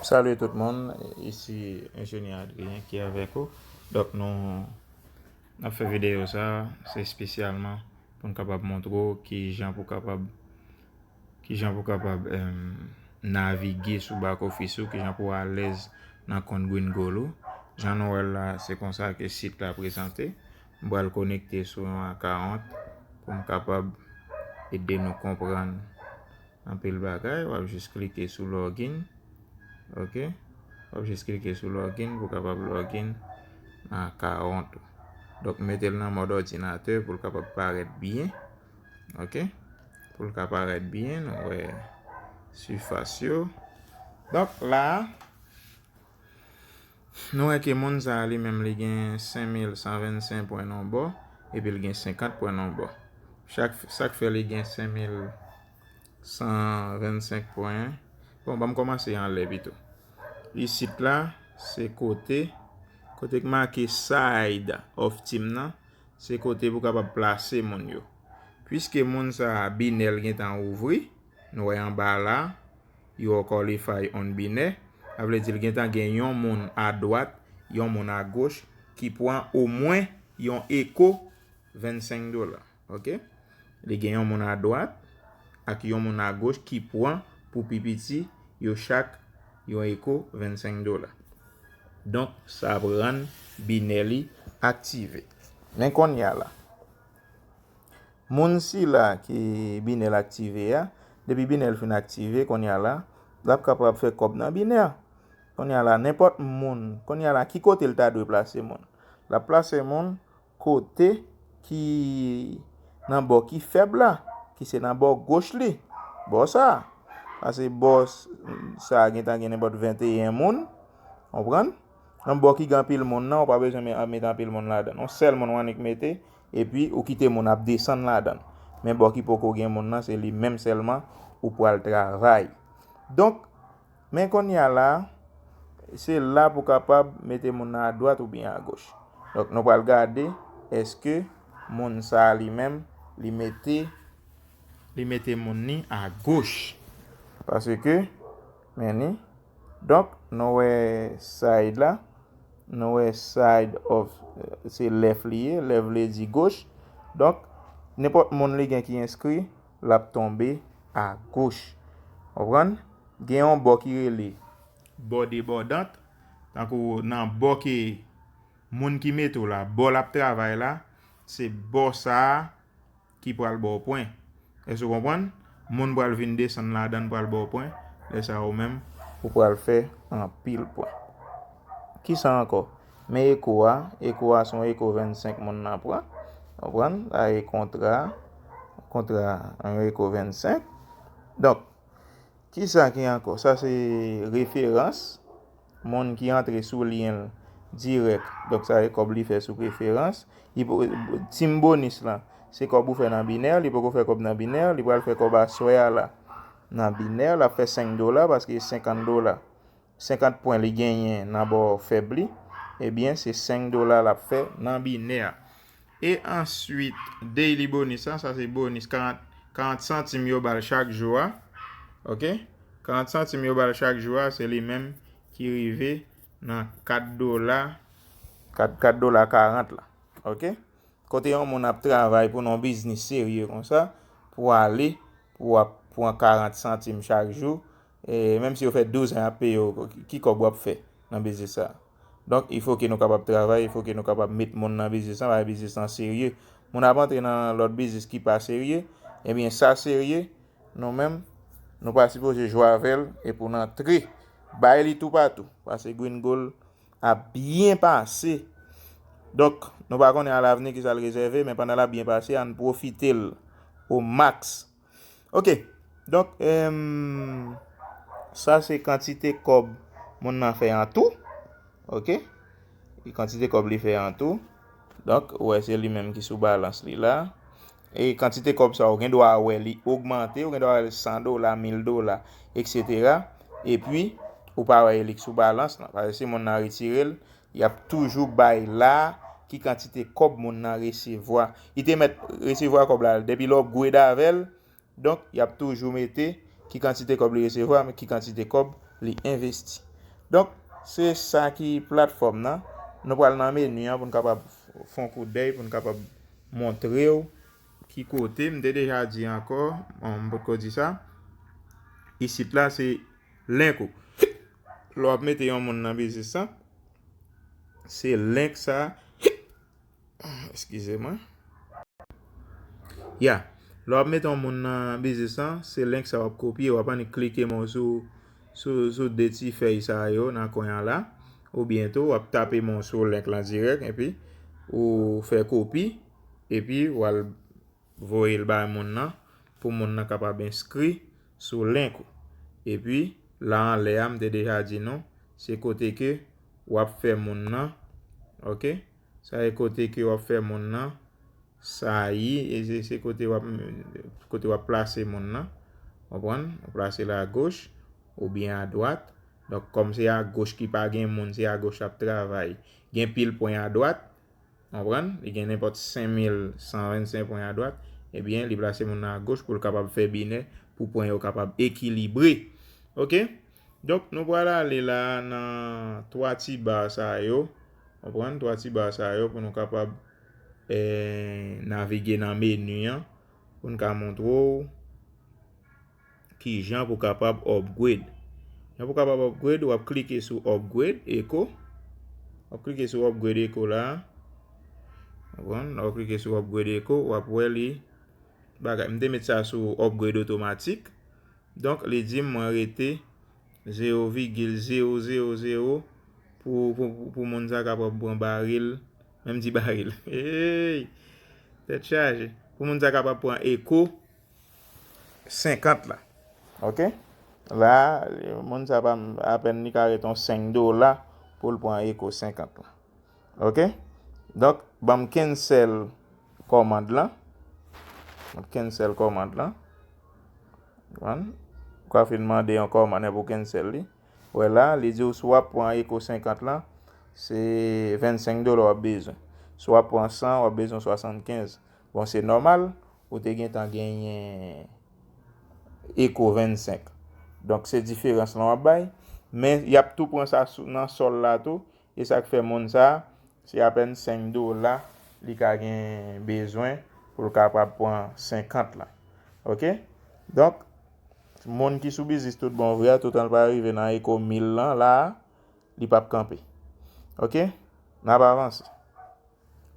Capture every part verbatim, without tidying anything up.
Salut tout moun, isi Enjenyè Adrien ki avèk ou. Donk nou n ap fè videyo sa, se espesyalman pou n kapab montre w kijan pou kapab kijan pou kapab em, navige sou back office ou, kijan pou alèz nan kont Green Gold ou. Jan nou wè l la, se konsa ke sit la prezante. M pral konekte sou yon akawont pou m kapab ede nou konprann anpil bagay. W ap jis klike sou login. Ok. W ap jis klike sou login pou w kapab login nan akawont ou. Donk, mete l nan mòd òdinatè pou l kapab parèt byen. Ok. Pou l ka parèt byen, nou wè sifas yo. Donk, la a, nou wè ke moun sa a li menm li gen senk mil san vennsenk pwen nan bò, epi l gen senkant pwen nan bò. Chak, sa k fè li gen senk mil san vennsenk pwen. Bon, ban m kòmanse anlè pito. Isit la, se kote, kote k make side of team nan, se kote pou kapab plase moun yo. Piske moun sa a binè l gentan ouvri, nou wè anba la, you are qualified on binè, sa vle di l gentan gen yon moun adwat, yon moun agoch ki pran omwen yon eko vennsenk dola. Ok? Li gen yon moun adwat ak yon moun agoch ki pran pou pi piti yo chak yon eko vennsenk dola. Donk, sa ap rann binè li aktive. Men kounye a la, moun sila ki binè l aktive a, depi binè l fin aktive, kounye a la, l ap kapab fè kòb nan binè. Kounye a la, nenpòt moun, kounye a la, ki kote l ta dwe plase moun? L ap plase moun kote ki nan bò ki fèb la, ki se nan bò goch li. Bò sa a. Pase bò s- sa a gentan gen nenpòt venteyen moun. Konprann? Nan bò ki gen anpil moun nan, ou pa bezwen met, met anpil moun ladan. Yon sèl moun w annik mete, epi ou kite moun ap desann ladan. Men bò ki poko gen moun nan, se li menm sèlman ou pral travay. Donk, men kounye a la, se la pou kapab mete moun nan adwat oubyen agoch. Donk, nou pral gade èske moun sa a li menm, li mete, li mete moun ni agoch. Paske, men ni, donk, nou wè side la, nou wè side of, se left li ye, left vle di goch. Donk, nenpòt moun li gen ki enskri, l ap tonbe agoch. Konprann? Gen yon bò ki rele bò debòdant, tankou nan bò ke moun ki mete w la, bò l ap travay la, se bò sa a ki pral ba w pwen. Èske w konprann? Moun pral vin desann ladan l, pral ba w pwen. Lè sa a, ou menm, ou pral fè anpil pwen. Kisa ankò? Men eko a, eko a se yon eko vennsenk moun nan pran. Konprann? Sa e kontra, kontra yon eko vennsenk. Donk, kisa ki ankò? Sa se referans. Moun ki antre sou lyen l dirèk. Donk, sa e kòb li fè sou referans. Li po- Team Bonus lan, se kòb ou fè nan binè. Li poko fè kòb nan binè. Li pral fè kòb aswè a la nan binè. L ap fè senk dola paske senkant dola. Senkant pwen li genyen nan bò fèb li. Ebyen, se senk dola l ap fè nan binè a. E answit, daily bonus lan, sa se bonus karant, karant santim yo ba l chak jou a. Ok? Karant santim yo ba l chak jou a, se li menm ki rive nan kat dola, kat, kat dola karant la. Ok? Kote yon moun ap travay pou nan biznis serye konsa, pou ale, pou ap pran karant santim chak jou, e menm si yo fè douz an y ap peye w, ki kòb w ap fè nan biznis sa a? Donk, il faut que nou kapab travay, il faut que nou kapab met moun nan biznis lan, paske biznis lan serye. Moun ap antre nan lòt biznis ki pa serye, ebyen, sa serye, nou menm, nou pa sipoze jwe avè l, epi w antre. Bay li toupatou, paske Green Gold ap byen pase. Donk, nou pa konnen alavni ki sa l rezève, men pandan l ap byen pase, ann pwofite l o max. Ok. Donk, em, sa se kantite kòb moun nan fè an tou. Ok. E kantite kòb li fè an tou. Donk, ou wè se li menm ki sou balans li la. E kantite kòb sa ou gen dwa wè li ogmante, ou gen dwa wè li san dola, mil dola, etsetera. Epi, ou pa wè li sou balans lan. Paske si moun nan retire l, y ap toujou bay la ki kantite kòb moun nan resevwa. Li te mèt resevwa kòb la depi lè w upgrade avè l. Donk, y ap toujou mete ki kantite kòb li resevwa, men ki kantite kòb li envesti. Donk, se sa ki platfòm nan. Nou pral nan meni an pou n kapab fè yon koudèy, pou n kapab montre w ki kote. M te deja di ankò, bon, m potko di sa. Isit la, se link ou. Lè w ap mete yon moun nan biznis lan, se link sa. Eskize mwen. Ya. Lè w ap mete yon moun nan biznis lan, se link sa w ap kopye, w ap annik klike men w sou, sou, sou de ti fèy sa yo nan kwen an la. Oubyen tou, w ap tape men w sou link lan dirèk, epi ou fè kopi, epi w al voye l bay moun nan, pou moun nan kapab enskri sou link ou. Epi, la anlè a, m te deja di nou, se kote ke w ap fè moun nan, oke? Sa e kote ke w ap fè moun nan, sa ye, e se, se kote w ap, kote w ap plase moun nan. Konprann? Ou plase l agoch oubyen adwat. Donk, kòm se agoch ki pa gen moun, se agoch l ap travay. Gen pil pwen adwat, konprann? Li gen nenpòt senk mil san vennsenk pwen adwat. Ebyen, li plase moun nan agoch pou l kapab fè binè, pou pwen yo kapab ekilibre. Oke? Donk, nou pral ale la nan twa ti ba sa yo. Konprann? Twa ti ba sa yo pou nou kapab, eh, navige nan meni an. Pou n ka montre w kijan pou kapab upgrade. Jan pou kapab upgrade, w ap klike sou upgrade echo. W ap klike sou upgrade echo la. Konprann? Lè w klike sou upgrade echo, w ap wè li bagay. M te met sa sou upgrade otomatik. Donk, li di m mwen rete zewo vigil zewo zewo zewo pou, pou, pou, pou moun sa kapab pran baril. Menm di baril. Hey! Tèt chaje. Pou moun sa kapab pran echo senkant la. Oke? La, moun sa pa, apèn li ka ret yon senk dola pou l pran echo senkant la. Oke? Donk, ban m cancel kòmand lan. Ban m cancel kòmand lan. Konprann? Ou ka fin mande yon kòmand pou cancel li. Wè la, li di w si w ap pran echo senkant lan, se vennsenk dola w ap bezwen. Si w ap pran san, w ap bezwen swasannkenz. Bon, se nòmal, ou te gentan genyen echo vennsenk. Donk, se diferans lan w ap bay. Men, y ap tou pran sa sou, nan sòl la tou. E sa k fè moun sa, se apèn senk dola li ka gen bezwen pou l kapab pran senkant la. Oke? Donk, moun ki sou biznis tout bon vre a, toutan l pa rive nan echo mil lan la, li p ap kanpe. Oke? N ap avanse.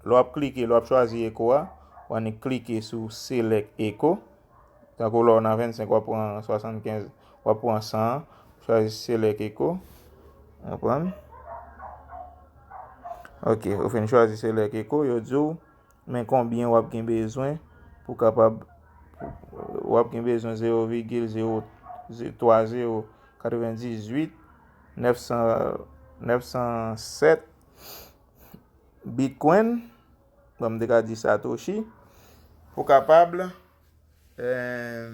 Lè w ap klike, lè w ap chwazi echo a, w annik klike sou select echo. Tankou lè w nan vennsenk, w ap pran swasannkenz, w ap pran san an, chwazi select echo. Konprann? Oke, ou fin chwazi select echo, yo di w, men konbyen w ap gen bezwen pou kapab, w ap gen bezwen zewo vigil zewo twa zewo katrevendizuit nèf san, nèf san sèt Bitcoin, bon, m te ka di Satoshi, pou kapab, eh,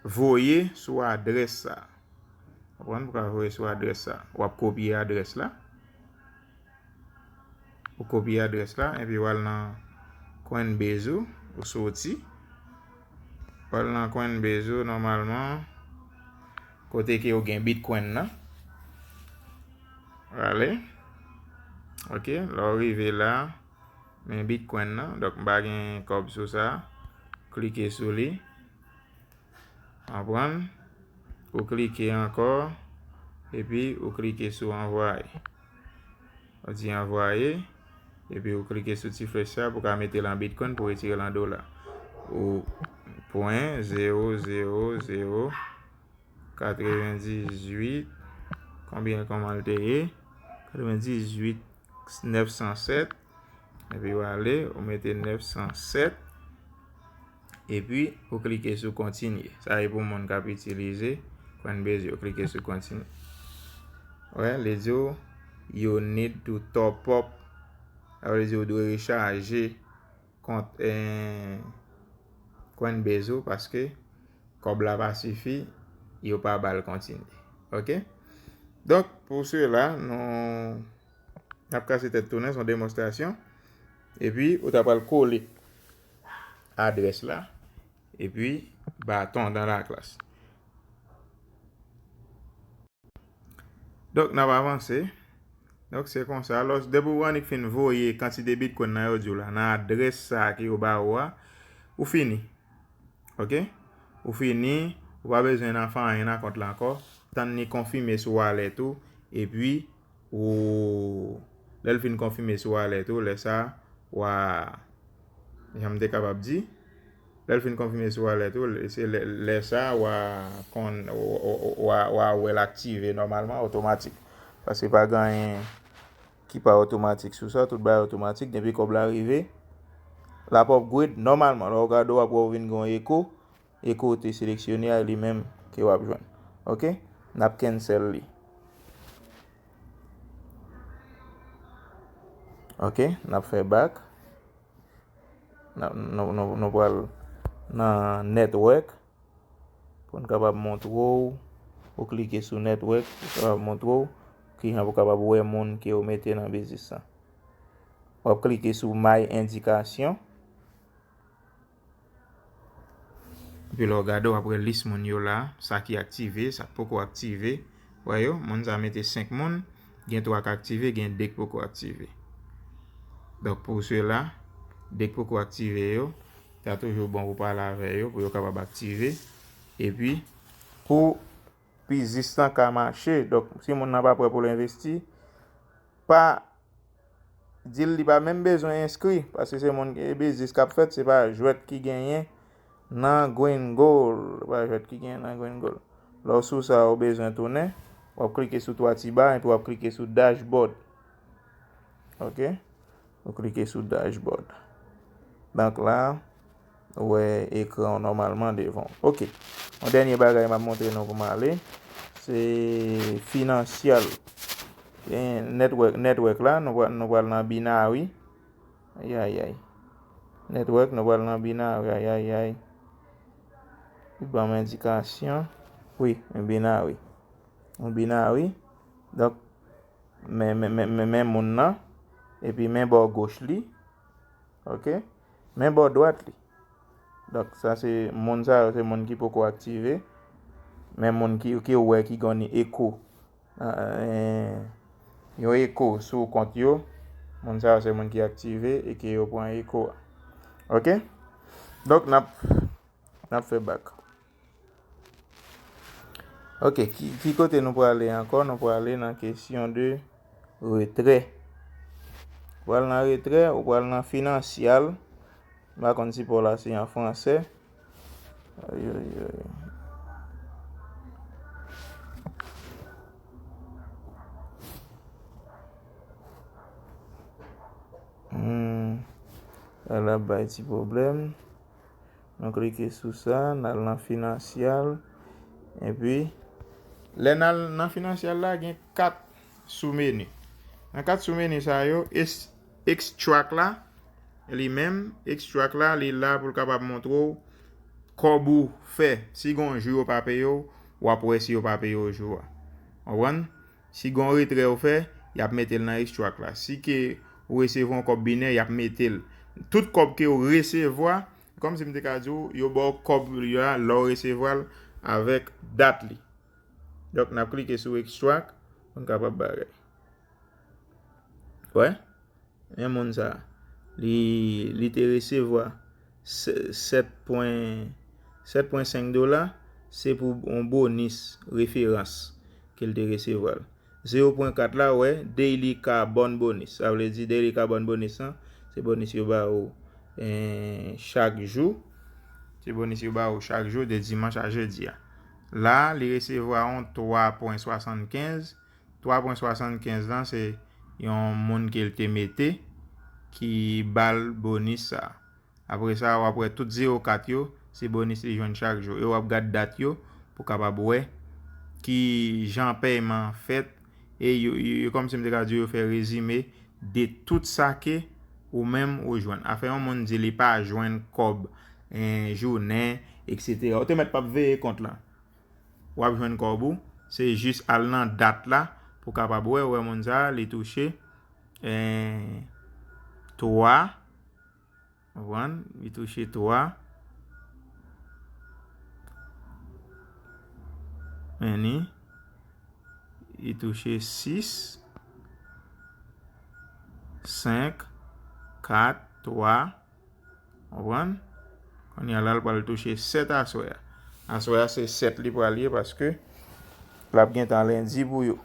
voye sou adrès sa. Konprann? Pou ka voye sou adrès sa. W ap kopye adrès la. Ou kopye adrès la, epi w al nan Coinbase ou, ou soti. W al nan Coinbase ou, nòmalman, kote ke ou gen Bitcoin nan. Rale. Oke, lè w rive la, men Bitcoin nan. Donk, m pa gen kòb sou sa. Klike sou li. Konprann? Ou klike ankò, epi ou klike sou anvwaye. Ou di anvwaye, epi ou klike sou ti flèch sa pou ka mete l an Bitcoin pou retire l an dola. Ou pwen zewo zewo zewo katrevendizuit, konbyen, kòman l te ye? Katrevendizuit nèf san sèt, epi w ale, ou mete nèf san sèt, epi ou klike sou kontinye. Sa e pou moun k ap itilize Coinbase yo, klike sou kontinye. Wè, li di w, you need to top up. Sa vle di ou dwe rechaje kont, eh, Coinbase ou, paske kòb la pa sifi, yo pa ba l kontinye. Oke? Donk, pou sela, nou, n ap kase tèt tounen, se yon demonstrasyon. Epi, ou ta pral kole adrès la, epi baton dans la classe. Donk, n ap avanse. Donk, se konsa. Alò, depi w annik fin voye kantite Bitcoin nan yo di w la, nan adrès sa a ke yo ba ou a, ou fini. Ok? Ou fini, ou pa bezwen nan fè anyen nan kont la ankò. Tann li konfime sou wallet ou, epi ou, lè l fin konfime sou wallet ou, lè sa a, w a, jan m te kapab di, lè l fin konfime sou wallet ou, se lè, lè sa a, w a konn, w a, w a, w a wè l aktive nòmalman, otomatik. Paske pa gen anyen ki pa otomatik sou sa, tout bagay otomatik, depi kòb la rive, l ap upgrade nòmalman. Lè w gade, w ap wè w vin gen yon echo, echo ou te seleksyone a, li menm ke w ap jwenn. Ok? N ap cancel li. Ok? N ap fè back. N ap, nou, nou, nou pral nan network. Pou n kapab montre w, ou klike sou network, pou kapab montre w kijan pou kapab wè moun ke w mete nan biznis lan. W ap klike sou my endikasyon. Epi lè w gade, w ap wè lis moun yo la, sa ki aktive, sa k poko aktive. Wè yo, moun sa mete senk moun, gen twa k aktive, gen de k poko aktive. Donk, pou sila, de k poko aktive yo, ta toujou bon pou pale avè yo, pou yo kapab aktive. Epi, pou biznis lan ka mache, donk, si moun nan pa prè pou l envesti, pa di l li pa menm bezwen enskri, paske se moun ki, biznis k ap fèt, se pa jwèt ki genyen nan Green Gold, se pa jwèt ki genyen nan Green Gold. Lè w sou sa, ou bezwen tounen, w ap klike sou twa ti ba, epi w ap klike sou dashboard. Ok? Ou klike sou dashboard. Donk la, ou wè ekran w nòmalman devan w. Ok. Yon dènye bagay m ap montre nou pou m ale, se finansyèl. Gen network, network la, nou pral, nou pral nan binary. Ayayay. Network, nou pral nan binary. Ayayay. Li ban m endikasyon. Wi, yon binary. Yon binary. Donk, men, men, men, men, men moun nan. Epi men bò goch li. Ok? Men bò dwat li. Donk, sa se moun sa yo, se moun ki poko aktive. Men moun ki, ki ou wè ki gen yon echo. Ah, eh, yon echo sou kont yo. Moun sa yo se moun ki aktive e ke yo pran echo a. Ok? Donk, n ap, n ap fè back. Ok, ki, ki kote nou prale ankò? Nou prale nan kesyon de retrè. Ou pral nan retrè, ou pral nan finansyèl. M pa konn si pa w la se an fransè. Ayoyoy. Hmm. Sa la bay ti pwoblèm. Nou klike sou sa, n al nan finansyèl. Epi, lè n al nan finansyèl la, gen kat sou meni. Nan kat sou meni sa yo, es-, extract la, li menm, extract la, li la pou l kapab montre w kòb ou fè. Si gen yon jou yo pa peye w, w ap wè si yo pa peye w jou a. Konprann? Si gen yon retrè ou fè, y ap mete l nan extract la. Si ke ou resevwa yon kòb binè, y ap mete l. Tout kòb ke ou resevwa, kòmsi m te ka di w, yo ba w kòb yo a lè w resevwa l avèk dat li. Donk, n ap klike sou extract pou n kapab bagay. Wè? Men moun sa, li, li te resevwa se-, sèt pwen, sèt pwen senk dola, se pou yon bonis referans ke l te resevwa l. Zewo pwen kat la, wè, daily carbon bonus. Sa vle di daily carbon bonus lan, se bonis yo ba ou, eh, chak jou. Se bonis yo ba ou chak jou, de dimanch a jedi a. La, li resevwa yon twa pwen swasannkenz. Twa pwen swasannkenz lan, se yon moun ke l te mete, ki ba l bonis sa. Apre sa, w ap wè tout zewo kat yo, se bonis li jwenn chak jou. E w ap gad dat yo pou kapab wè ki jan pèyman an fèt. E yo, yo, yo, kòmsi m te ka di, yo fè rezime de tout sa ke ou menm ou jwenn. Afè yon moun di li pa jwenn kòb, eh, jounen, etsetera. Ou te mèt p ap veye kont lan. W ap jwenn kòb ou. Se jis al nan dat la pou kapab wè, wè moun sa a, li touche, eh, twa. Konprann? Li touche twa. Men ni. li touche sis, senk, kat, twa. Konprann? Kounye a la, l pral touche sèt aswè a. Aswè a, se sèt li pral ye paske l ap gen tan lendi pou yo.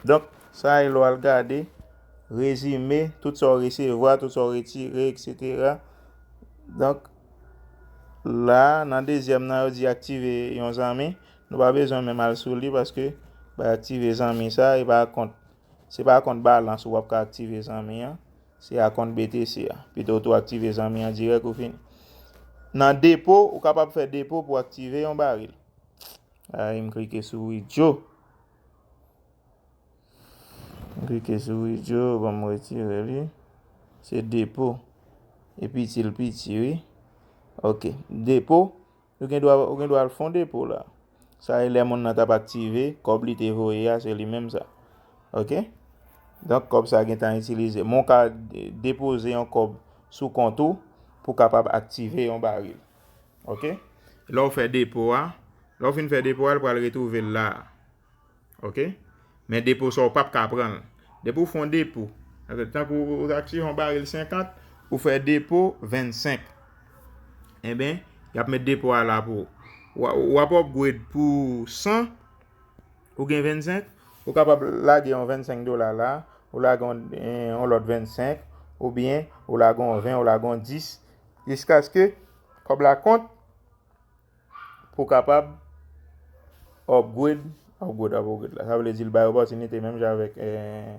Donk, sa e lè w al gade, rezime, tout sa w resevwa, tout sa w retire, etsetera. Donk, la, nan dezyèm nan, yo di aktive yon zanmi. Nou pa bezwen menm al sou li paske bay aktive zanmi sa, e pa kont, se pa kont balans ou w ap ka aktive zanmi an. Se a kont B T C a. Pito w tou aktive zanmi an dirèk ou fini. Nan depo, ou kapab fè depo pou aktive yon baril. Ay, m klike sou withdraw. M klike sou withdraw, ban m retire li. Se depo. E piti l piti, wi. Ok. Depo, ou gen dwa, ou gen dwa al fè yon depo la. Sa e lè moun nan t ap aktive, kòb li te voye a, se li menm sa. Ok? Donk, kòb sa gentan itilize. Men w ka de-, depoze yon kòb sou kont ou pou kapab aktive yon baril. Ok? Lè w fè depo a, lè w fin fè depo a, l pral retwouve l la a. Ok? Men depo sa, w p ap ka pran l. Depi w fè yon depo, tankou w aktive yon baril senkant, ou fè depo vennsenk. Enben, y ap met depo a la pou ou. W a-, w ap upgrade pou san, ou gen vennsenk, ou kapab lage yon vennsenk dola la, ou lage yon, yon lòt vennsenk, oubyen ou lage yon ven, ou lage yon dis, jiskaske kòb la kont, pou kapab upgrade, upgrade, upgrade la. Sa vle di l bay opòtinite menm jan avèk, eh,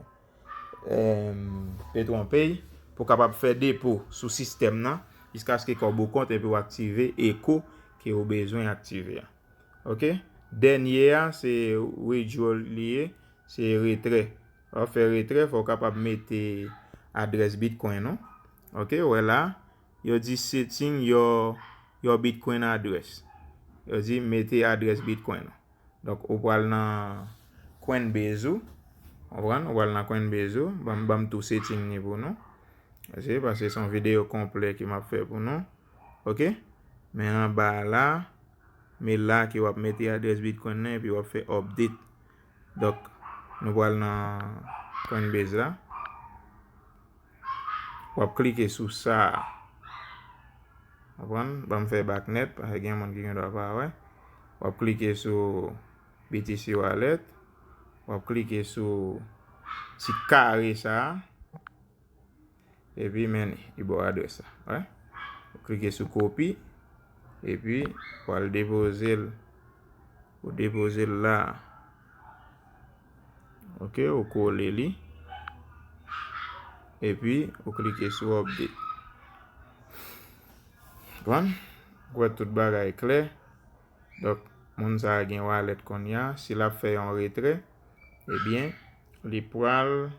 eh, PetronPay pou kapab fè depo sou sistèm nan jiskaske kòb ou kont epi w aktive echo ke ou bezwen aktive a. Ok? Dènye a, se withdraw li ye, se retrè. Lè w fè retrè, fò w kapab mete adrès Bitcoin ou. Ok, ou wè la, yo di setting your, your Bitcoin address. Yo di mete adrès Bitcoin ou. Donk, ou pral nan Coinbase ou. Konprann? Ou pral nan Coinbase ou. Ban m, ban m tou setting ni pou nou. Paske, paske se yon videyo konplè ke m ap fè pou nou. Ok? Men anba a la, men la ke w ap mete adrès Bitcoin nan epi w ap fè update. Donk, nou pral nan Coinbase la. W ap klike sou sa a. Konprann? Ban m fè back nèt, paske gen moun ki gen dwa pa wè. W ap klike sou B T C Wallet. W ap klike sou ti kare sa a. Epi men li, li ba w adrès la. Wè? Ou klike sou kopi. Epi, ou al depoze l. Ou depoze l la. Ok, ou kole li. Epi, ou klike sou update. Konprann? Ou wè tout bagay klè. Donk, moun sa a gen wallet kounye a. Si l ap fè yon retrè, ebyen, li pral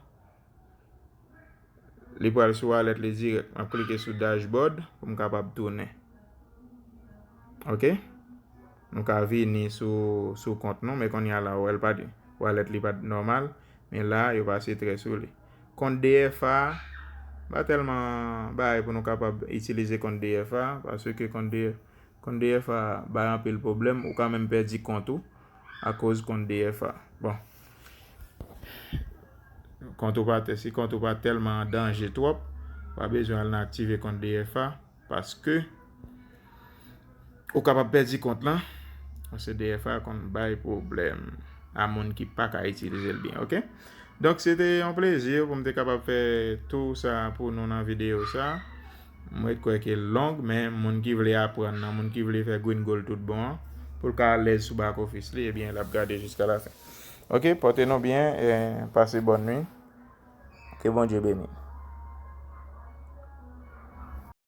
Li pral sou wallet li dirèk. M ap klike sou dashboard pou m kapab tounen. Ok? Nou ka vini sou, sou kont nou, men kounye a la, ou wè l pa t, wallet li pa t nòmal, men la, yo pase trè sou li. Kont D F A, pa tèlman bagay pou nou kapab itilize kont D F A, paske kont D F A Kont D F A bay anpil pwoblèm, ou ka menm pèdi kont ou akoz kont D F A. Bon. Kont ou pa tè-, si kont ou pa tèlman an danje twòp, pa bezwen al nan aktive kont D F A, paske ou kapab pèdi kont lan, paske D F A konn bay pwoblèm a moun ki pa ka itilize l byen, ok? Donk, se te yon plezi pou m te kapab fè tou sa pou nou nan videyo sa. Mwen kwè ke l long, men moun ki vle aprann nan, moun ki vle fè gringol tout bon an, pou l ka alèz sou back office li, ebyen, l ap gade jiska la fen. Ok, pote nou byen, e pase bòn nwi. Ke Bondye beni.